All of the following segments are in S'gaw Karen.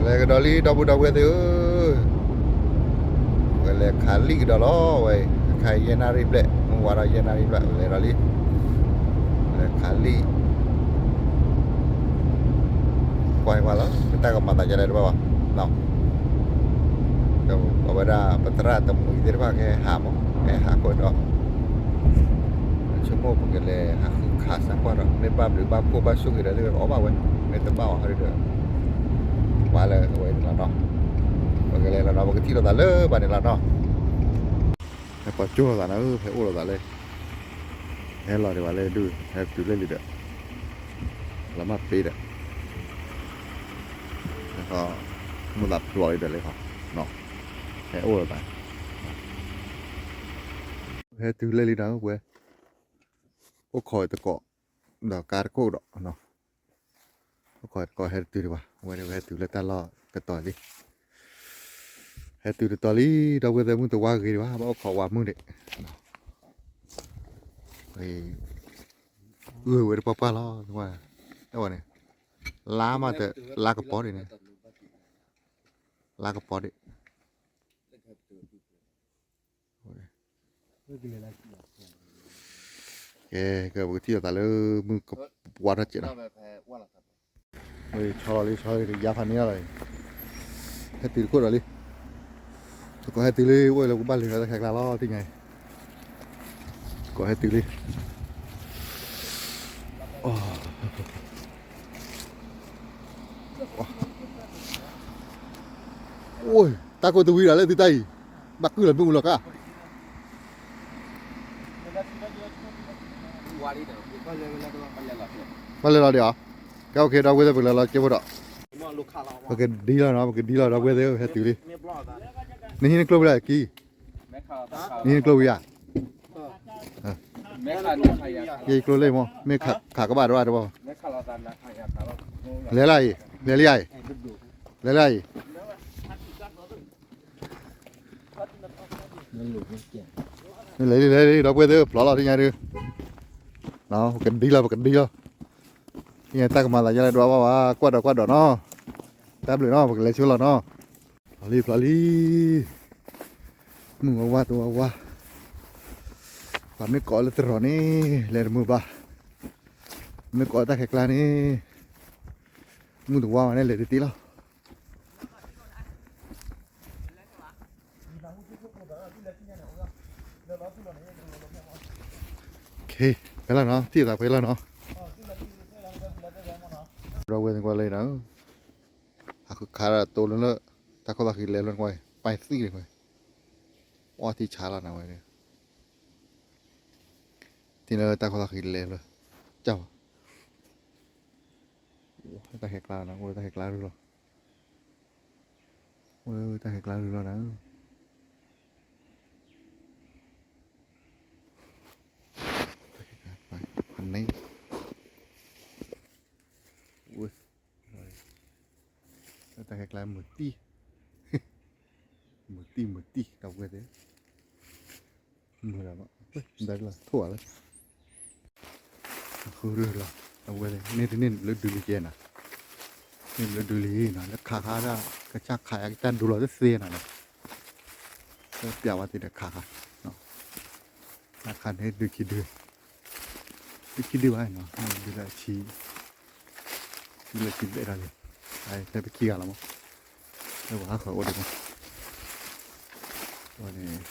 လဲၤကဒီးလံ ဒီပုၢ်ဒီဝဲၢ်သ့ၣ်ဧၢ, ဝဲလဲၤခးလံကဒီးလီၤဝဲ, ခါယဲၢ်နၣ်ရံၣ်ဘျဲၣ် မုၢ်ဝါဒီးယဲၢ်နၣ်ရံၣ်ဘျဲၣ် လဲၤဒီးလံ, လဲၤခးလံ, ကွၢ်ကွၢ်လီၤ ပတၢ်ကမၤသးဒ်လဲၣ်တဘၣ်ဘၣ်, အဝဲဒၣ် ပသရၣ်တမှံၤသ့ၣ်တဖၣ်ကဟဲဟးမး ကဟဲဟးဃိဒီး ဆိကမိၣ်ပကလဲၤဟးဃုခးစးကွၢ်ဒီး မ့ၢ်ဘၣ်ဘျုးဘၣ်ဖှိၣ်ဘၣ်ဆိၣ်ဂ့ၤဒီးသ့ၣ်အီၣ်ဘၣ်ဝဲ, မ့ၢ်တဘၣ်အီၤဟီဒီး ဝါလၢအဝဲန့ၣ်လီၤနီၤ, ပကလဲၤလီၤနီၤ ပကထံၣ်လိာ်သးလၢဘၣ်န့ၣ်လီၤနီၤ, ဟဲပှၤကၠိလိာ်သးနီၤ ဖဲအိၣ်လိာ်သးလၢ ဟဲလီၤဒံးဘၣ်လၢဒုး ဟဲတုၤလၢလံဒီး လီၤမၢ်ပ့ၤဒီး မုၢ်သးဖျိးလံဒီးလံခီ, ဟဲအိၣ်လိာ်သး ဟဲတုၤလၢလံဒီးဝဲ အိၣ်ခိးတကိး ဒီးကါတကိးဒီး အိၣ်ခိးတကိးဟဲတတုၤဒံးဘၣ်, အဝဲန့ၣ်ဝဲဟဲတုၤလၢတၢ်လီၢ်တတီၤလံ, ဟဲတုၤတတီၤလံ ဒီပုၢ်ဝဲၢ်သ့ၣ် မုၢ်တဝါဂ့ၤဒံးဘၣ် ဘၣ်အိၣ်ခိးဝါမုၢ်ဒံး, ဂုၢ်ဝဲတပှၢ်ပှၢ်လီၤ, ဝဲန့ၣ် လါမးတ လါကပီၤဒံးန့ၣ် လါကပီၤဒံး ကဲ ကဲ ပကထံၣ်လိာ်သးလၢမုၢ်ကဝါထီၣ်စဲးနီၤ, ဆီလီၤလံ ဆီလီၤလံ ယါဖးန့ၢ်လီၤ, ဟဲတုၤတခိၣ်ဒီးလံ, တကိးဟဲတုၤလံ အိၣ်လၢပကဘၣ်လဲၤလၢတၢ်ခဲကျါလီၤ သ့ၣ်ညါအံၤ, တကိးဟဲတုၤလံ အိၣ် တၢ်ခိၣ်တဝံၤဒီးလၢသုတၢ်အံၤ, ဘၣ်ကုၢ်လီၤမုၢ်မုၢ်လီၤကါ, ဘၣ်လဲၤလီၤဒံးဧါ, ကဲ OK ဒီပုၢ်ဝဲၢ်သ့ၣ် ပကလဲၤလီၤကဲဖိဒီး, ပကဒံလီၤနီၤ ပကဒံလီၤ ဒီပုၢ်ဝဲၢ်သ့ၣ် ဟဲတုၤလံ, နဟံးနကျိဝံၤဒၣ်ကံ, နဟံးနကျိဝံၤဧါ, ယကျိလၢမ့ၢ် မ့ၢ်ခးကဘၣ်တဘၣ်တဘၣ်, လဲၤလၢအံၤ လဲၤလၢအံၤ လဲၤလၢအံၤ လဲၤလံ လဲၤလံ ဒီပုၢ်ဝဲၢ်သ့ၣ် ဖျိးလီၤ သ့ၣ်ညါဒုး, ပကဒံလီၤ ပကဒံလီၤ, သ့ၣ်ညါတၢ်ကမၤသးယါလဲၣ် ဒွးဘၣ်ဝဲ ကွၢ်ဒီးကွၢ်ဒီးနီၤ, တၢ်ဘျုးနီၤ ပကလဲၤဆိလီၤနီၤ, ဖျိးလံ ဖျိးလံ, မုၢ်ဝါဝါတဝါဝါ, ပှၤမ့ၢ်ကိးလၢတရီၤန့ၣ် လဲၤတမုာ်ဘၣ်, မ့ၢ်ကိးတၢ်ခဲကျါန့ၣ် မုၢ်တဝါဝါန့ၣ် လဲၤတသ့လီၤ. ဖဲလီၤနီၤ ထံၣ်သးဖဲလီၤနီၤ, ဒီပုၢ်ဝဲၢ်သ့ၣ်ကွၢ်လၢနီၤ, ဟးဃုခးဒၣ်တိလၢလၢ တၢ်ခိၣ်သးဃံလဲၤဖျၢၣ်ကွၢ် ပၢ်သံလံကွၢ်, အီထံဆါလီၤနၤဝဲ, ထံၣ်လၢတၢ်ခိၣ်သးဃံလဲၤဖျၢၣ်, ကၢ်, တၢ်ဟဲကျါနီၤ အိၣ်လၢတၢ်ဟဲကျါရူၢ်လီၤ, အိၣ်လၢတၢ်ဟဲကျါရူၢ်လီၤနၤ. ဖန့ၣ်, တၢ်ဟဲကျါမုာ်တံၢ်, မုာ်တံၢ်မုာ်တံၢ် ဒီပုၢ်ဝဲၢ်သ့ၣ်, မုာ်လီၤ, ဒၣ်လီၤထိၣ်လၢ ဃုရၢ်လီၤ ဒီပုၢ်ဝဲၢ်သ့ၣ်, န့ၣ်တန့ၢ်လၢဒုးလံကဲနၤ, န့ၢ်လၢဒုးလံနီၤ လၢခးခါဒၣ် ကစၢ်ခးယါကစၢ်ဒိလီၤတသ့နၤနီၤ, လၢပျးဝဲသ့ၣ်ဒီးခးခါ, တၢ်ခးန့ၣ်ဒုးခံဒုး, ဒုးခံဒုးဘၣ်နီၤ ဒုးလၢအဆံ, ဒုးလၢဆံဘျဲၣ်တၢ်လံ, ဖဲပခံဂၤလီၤမး, လၢပှၤဟးဃီၤအိၣ်ဒံးမး, န့ၣ်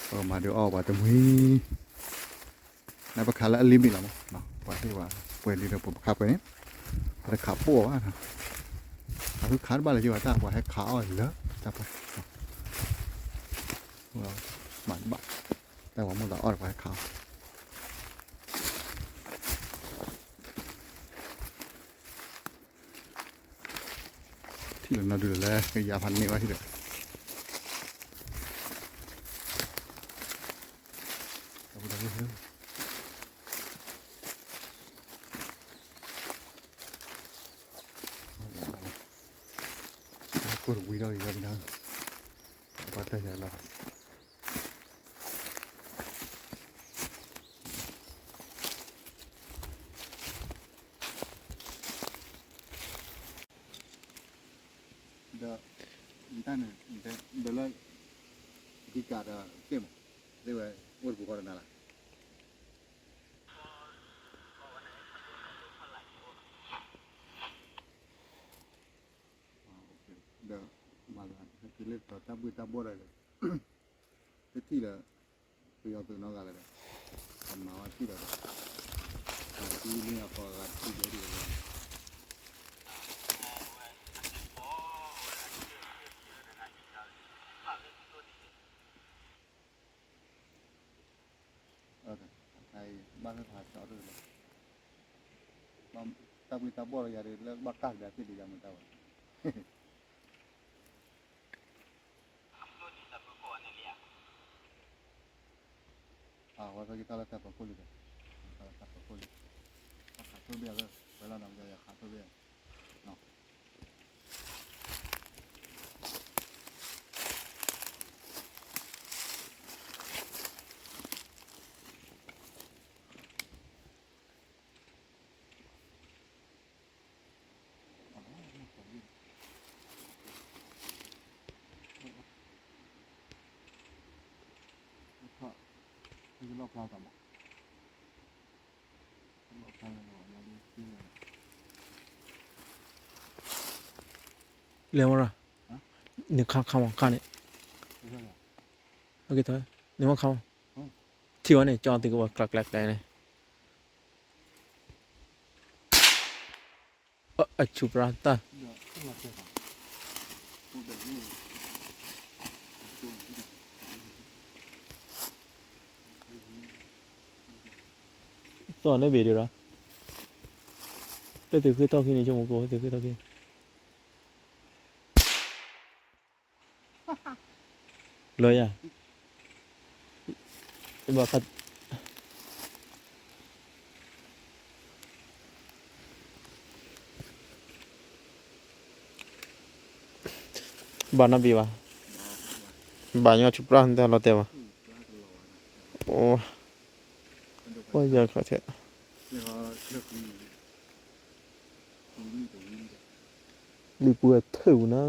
ပကမၤဒုးအီၣ်ပှၤတမှံၤ နပခးလၢအလံမ့ၢ်လီၤမး, ပှၤဟ့ၣ်ဝဲပှဲၤလံဒီးပခးပှဲၤန့ၣ်, ပတခးပိၢ်အီၤဘၣ်, ပှၤဟဲခးတဘၣ်လၢၤဘၣ်တၢ် ပှၤဟဲခးအီၣ်လၢတၢ်ပှဲၤ, မၤတဘၣ်, တၢ်ပှၤမိၣ်သးအီၣ်ဒီးပှၤဟဲခးအီၣ် ထံၣ်လီၤနီၢ်ဒုးလၢကယၤဖးန့ၢ်ဘၣ်ဟံၣ်ဒီး, ကိၢ်တဝံၤထီၣ်ကယၤကဒါ, ဘၣ်တၢ်ယၤလီၤ. ဒီး တၢ်န့ၣ် ဒီးလၢ အဓိကဒီးသ့ၣ်မး သ့ၣ်ဝဲ အိၣ်တပူၤဃီတနၤလၢ် ဒီး မၤလၢ ဟဲက့ၤလၢတၢ်ဘှ့ၣ်တၢ်ဘှီၣ်ဒီး တထံၣ်လၢ ပယီၤသုးနီတဂၤလၢၤဒီး အမၤဝဲထံၣ်ဒီး အထံၣ်န့ၣ်အဃိဂၤတထံၣ်ဒီးဒ်လဲၣ် ဘၣ်ဖဲဖးကၠီဒ်လဲၣ် တၢ်ဘှ့ၣ်တၢ်ဘှီၣ်လၢယၤဒီး လၢဘၣ်ကၢ်ကဒါသ့ၣ်ဒီးယၤမတၤဝဲ အဝဲသ့ၣ်က့ၤထီၣ်လၢတၢ်ပၢၤခိၣ်လံဒီး တၢ်ပၢၤခိၣ်လံ တၢ်ခးထိၣ်ဘ့ၣ်လၢ ဝဲလီၤနီၤ ယခးထိၣ်ဘ့ၣ် လဲၤဝဲရၤ နခါခါမးခါန့ၣ် နမ့ၢ်ခါမး ထံၣ်ဝဲန့ၣ် ကၠီသ့ၣ်ကဝီၤကျဲကျဲကျဲန့ၣ် အဆူၣ်ပြၢတၢ် သီၣ်န့ၣ်ဘ့ၣ်ဒံးဒီး တၢ်သုးဃ့ထီၣ်ခံန့ၣ် ဆိကမိၣ်ကအိၣ်သုးဃ့ထီၣ်ခံ လီၤယၤ ဘၣ်ခါ ဘၣ်နီတဘ့ၣ်ဘၣ်, ဘၣ်ညီဆူၣ်ပြၢ်တၢ်လီၤတဲာ်ဘၣ်, အိၣ်ယၤခီထဲ, လံာ်ပူၤအထၢၣ်ပူၤနၤ,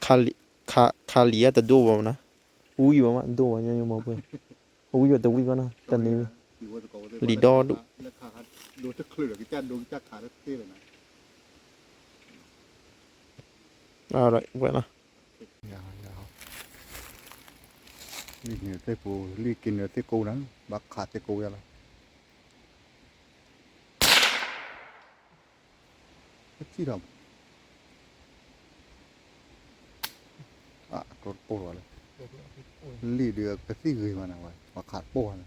ခးလံာ်အတဒိၣ်ဘၣ်မနၤ, ဝံၣ်ဘၣ်မး ဒိၣ်ဘၣ်ညီညီမီၤပှဲၤ, ဝံၣ်ဘၣ်တဝံၣ်ဘၣ်နီၤ တနံၤဝံၤ, လံာ်ဒီဒူၣ် ဝဲလီၤ, လံာ်န့ၣ်သ့ၣ်ပူၤ လံာ်က့ၤန့ၣ်သ့ၣ်ကိးနၤ ဘၣ်ခးသ့ၣ်ကိးဝဲလီၤ. တထံၣ်ထီၣ်, အတိၢ်တပိၢ်လီၤလၢ, လံာ်ဒုးကသံၣ်ဂ့ၤမးနၤဝဲ ပှၤခးတပိၢ်လီၤ.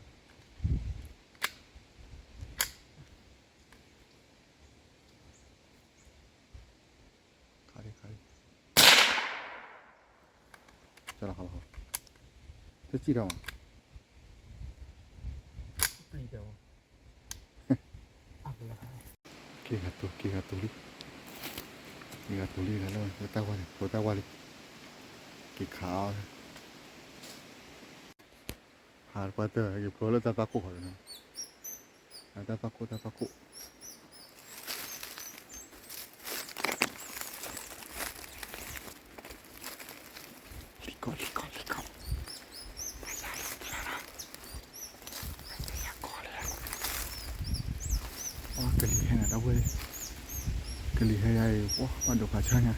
ခါလီၤခါလီၤ, တထံၣ်ထီၣ်မး က့ၤဂၤတူၤ က့ၤဂၤတူၤလံ, က့ၤဂၤတူၤလံ လၢတၢ်ဝါန့ၣ် ဖျိတၢ်ဝါလံ, က့ၤခးအီၤ, ဟးတပှၢ်တၢၢ် က့ၤဖျိလၢတၢ်သွၣ်ခိၣ်ဃီန့ၣ်, တၢ်သွၣ်ခိၣ် တၢ်သွၣ်ခိၣ် လံၣ်ကီၢ် လံၣ်ကီၢ် လံၣ်ကီၢ်, တၢ်ယၤလီၤ တၢ်ယၤလီၤ, တၢ်ယၤကီၢ်လံ, ကလံၤဟဲနၤ ဒီပုၢ်ဝဲၢ်, ကလံၤဟဲယၤအံၤ ပှၤဘၣ်ဒိဖးဆါညါ,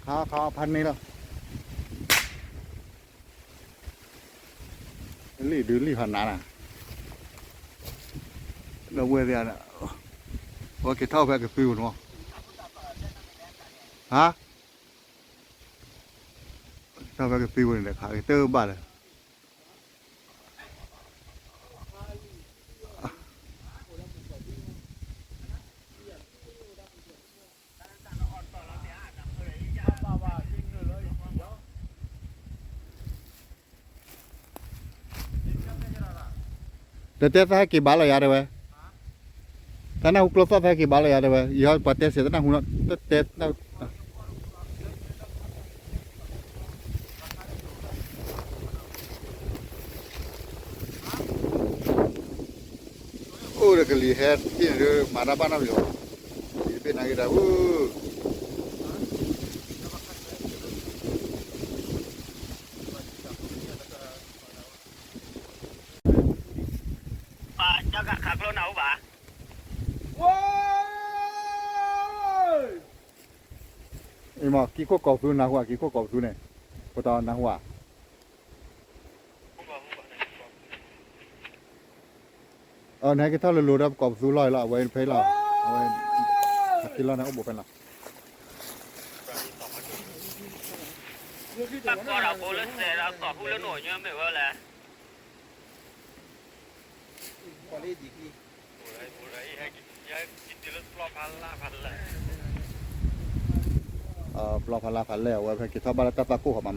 ခါခါဖးန့ၣ်လီၤ, လံာ်ဒုးလံာ်ဖးနးနၤ, ဒီပုၢ်ဝဲၢ်သ့ၣ်ဧၢ, အဝဲက့ၤထီၣ်ဖဲကသံပူၤန့ၣ်, ဟါ, ထီၣ်ဖဲကသံပူၤန့ၣ် တခါကတၢၢ်ဘၣ်လၢ ဒီးတဲသးဟဲက့ၤဘၣ်လီၤယၤတဲဝဲ, တၢ်နၢ်ဟူကျိသီၣ်ဖဲက့ၤဘၣ်လၢယၤတဲဝဲ ယပှၤတဲစဲးတၢ်နၢ်ဟူနီၤ တတဲ အိၣ်ဒီးကလံၤဟဲတ့ၢ်န့ၣ်ဒီး မၤတၢ်ဘၣ်နီတဘျီ, လံၤတဘ့ၣ်နာ်က့ၤတၢ်ဧၢ, ပှၤကခးကျိနၤအိၣ်ဘၣ်, အ့မ့ၢ် ကံၢ်ခိၣ်ကိးပသူနၢ်ဟူဧါ, ကံၢ်ခိၣ်ကိးပသူန့ၣ်, ပတနၢ်ဟူဧါ နဟဲက့ၤထီၣ်လိၤလိၤဒီးပကိးပသူလီၢ်အံၤလီၤ, အဝဲဖဲလီၤ, အဝဲ ဟဲက့ၤလီၢ်န့ၣ်အိၣ်ဘူးဖဲလီၤ, တၢ်ကီတၢ်ဖိလၢစဲးဒီးကိးဟူလၢနအိၣ်ညါမ့ၢ်ဝဲလဲၣ်, ပျီဖးလၢ်ဖးလဲၢ် အဝဲဖဲက့ၤထီၣ်ဘၣ်လၢတၢ်သးကိၢ်ဃီမးမ့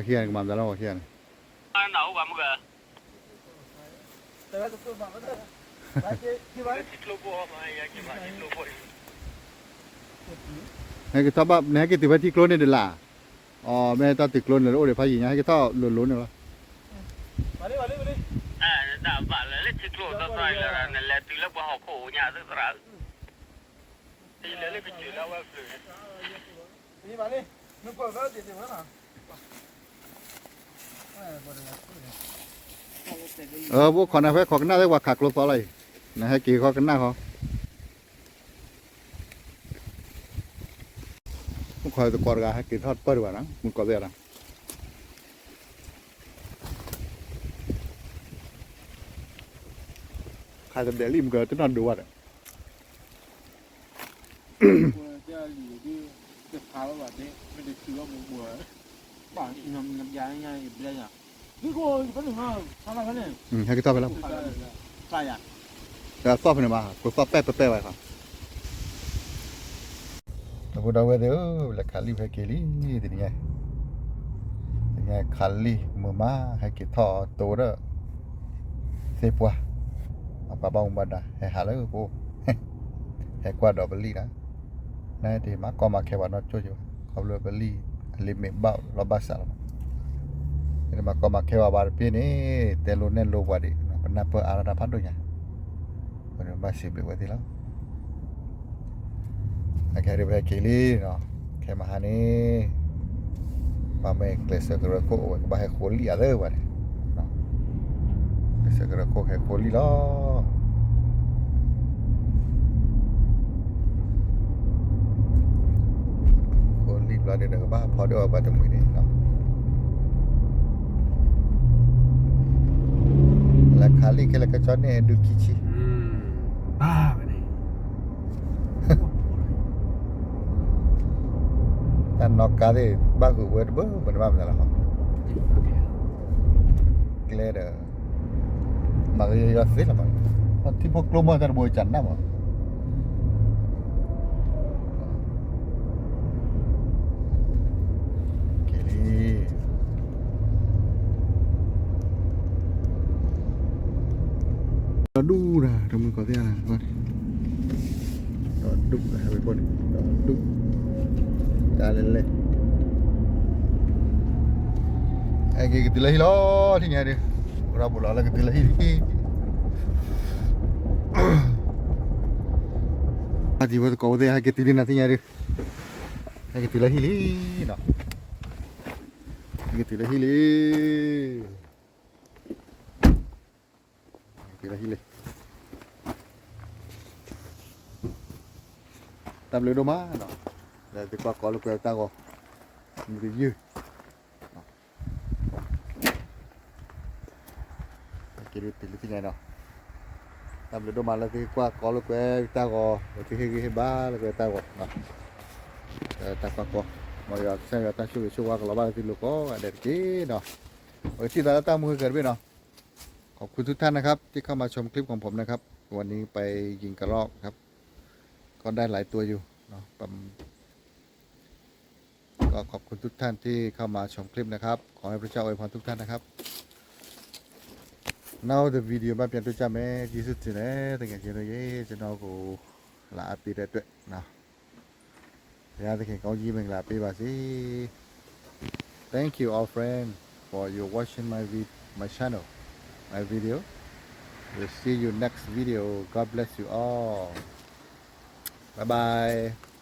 ၢ်က ပှၤခံဂၤန့ၣ် ကမၤမတၤလၢပှၤခံဂၤန့ၣ်, နဟဲက့ၤထီၣ်ဘၣ် နဟဲက့ၤတုၤဖဲထံကျိန့ၣ်ဒ်လဲၣ်, အမ့ၢ်တၢ်တုၤကျိန့ၣ် အိၣ်ဒီးဖးယံၤညါ ဟဲက့ၤထီၣ်လိၤလိၤန့ၣ်လီၤ, တၢ်ဘၣ်လၢလၢထံကျိသရၣ်လၢ နလဲၤတုၤလၢပှၤဟီၣ်ခိၣ်ညါသရၣ် ပအိၣ်ခိးနၤဖဲခိးကနၣ်သ့ၣ်ပှၤခးကျိသီလီၤအံၤ, နဟဲက့ၤဃီကနၣ်ဃီ, အိၣ်ခိးသကိးတဂၤဟဲက့ၤထီၣ်တပၢၢ်တဘၣ်နီၤ မုၢ်ကီၢ်သ့ၣ်ဒီး ခးတဒဲးလံမ့ၢ်ကတနီၣ်ဒိးဘၣ်ဒီး ဟဲက့ၤထီၣ်ဖဲလၢ သီၣ်ဖဲန့ၣ်မး ကျိသီၣ်ပဲာ်ပဲာ်ပဲာ်ပဲာ် ဒီပုၢ်ဒီဝဲၢ်သ့ၣ်ဧၢ, လဲၤခးလံာ်ဖဲက့ၤလံ, တနံၤညါ, တနံၤညါခးလံာ်မုာ်မး ဟဲက့ၤထီၣ်တိၤဒီး သ့ၣ်ပှၢ်, အပှၤဘၣ်မူဘၣ်ဒါ ဟဲဟးလၢပအိၣ်, ဟဲကွၢ်ဒီးပလံာ်နီၤ, နတမၤကီမၤခဲပှၤနီတကၠိၢ်ဘၣ်, ခီဖျိပလံာ်အလံာ်မ့ၢ်ဘၣ်လီၤဘၣ်စးလီၤ, နတမၤကီမၤခဲပှၤဘၣ်တပ့ၢ်န့ၣ် တဲလိၤနဲၣ်လိၤပှၤဒံး, ပနၢ်ပၢၢ်အါထီၣ်တၢ်ဖးဒိၣ်ညါ, ပဘၣ်စံးဘျုးဝဲသ့ၣ်လီၤ. အခဲအံၤပဟဲက့ၤလံ, ခဲမဟါန့ၣ်, ပှၤမ့ၢ်ကျဲးစၢးကရၢခိၣ်အိၣ်ဝဲ ကဘၣ်ဟဲဃိလံာ်အသးပှၤန့ၣ်, ကျဲးစၢးကရၢခိၣ်ဟဲဃိလံာ်လီၤ. ဃိလံာ်ဘျီန့ၣ်ဒီးကဘၣ်ဖီဒိၣ်အပှၤတမှံၤန့ၣ်, လဲၤခးလံာ်ခဲလၢာ်ကဆီန့ၣ်ဒုးခံဆံ, ဘၣ်ဝဲန့ၣ် တၢ်နီၣ်ကါသ့ၣ် ဘၣ်ဂုာ်ဝဲတဘၢ မ့ၢ်တဘၣ်မနုၤလီၤ, ကျဲဒီး မၤဂ့ၤယီၤသ့လီၤမး, ထံဖိကျိမီၢ်တၢ်တဘိကနၣ်မး, က့ၤလံ ဒီဒူၣ်တၢ် တမုၢ်ကီၢ်သ့ၣ်ဧါ, ဒီဒူၣ်ဟဲဝဲကိၣ်န့ၣ် ဒီဒူၣ်, တၢ်လဲၣ်လဲၣ်, ဟဲက့ၤကတုၤလၢဟံၣ်လီၤ ထံၣ်ညါဒုး, ပရၢ်ဘူးလီၤလၢကတုၤလၢဟံၣ်လံ, အတံၤဝဲသကိးဝဲသ့ၣ် ဟဲက့ၤတုၤလံနၤ ထံၣ်ညါဒုး, ဟဲက့ၤတုၤလၢဟံၣ်လံနီၤ, ဟဲက့ၤတုၤလၢဟံၣ်လံ တုၤလၢဟံၣ်လံ, တၢ်ဘျုးဒိၣ်မးနီၤ, လၢသုကွၢ်ကီလိာ်ကွဲတၢ်ဂီၤ, မုၢ်တယုၢ်, က့ၤဒုးတုၤလၢသ့ၣ်ညါနီၤ, တၢ်ဘျုးဒိၣ်မးလၢသုကွၢ်ကီလိာ်ကွဲတၢ်ဂီၤ, လၢသုဟ့ၣ်ဂံၢ်ဟ့ၣ်ဘါလိာ်ကွဲတၢ်ဂီၤ, တၢ်ကွၢ်ကီ, မ်ယွၤကစၢ်ယွၤတၢ်ဆိၣ်ဂ့ၤဆိၣ်ဝါကလီၤဘၣ်လၢသုလိၤကိးဂၤဒဲးတက့ၢ်နီၤ, ပကထံၣ်သးလၢတၢ်မူဟဲကၢၤတဘ့ၣ်နီၤ, ขอบคุณทุกท่านนะครับ ที่เข้ามาชมคลิปของผมนะครับ วันนี้ไปยิงกระรอกครับ ก็ได้หลายตัวอยู่นะ ก็ขอบคุณทุกท่านที่เข้ามาชมคลิปนะครับ ขอให้พระเจ้าอวยพรทุกท่านนะครับ เนาะ เดี๋ยววิดีโอมาเปลี่ยนตัวจ้าแม่ เยซูจีนะ แต่งงานเชียร์เลยเย้ จะนอกกู หลาปีได้ด้วยเนาะ ဘုရားသခင်ကောင်းကြီးမင်္ဂလာပေးပါစေ Thank you all friend for your watching my vid my channel, my video. We'll see you next video. God bless you all. Bye bye.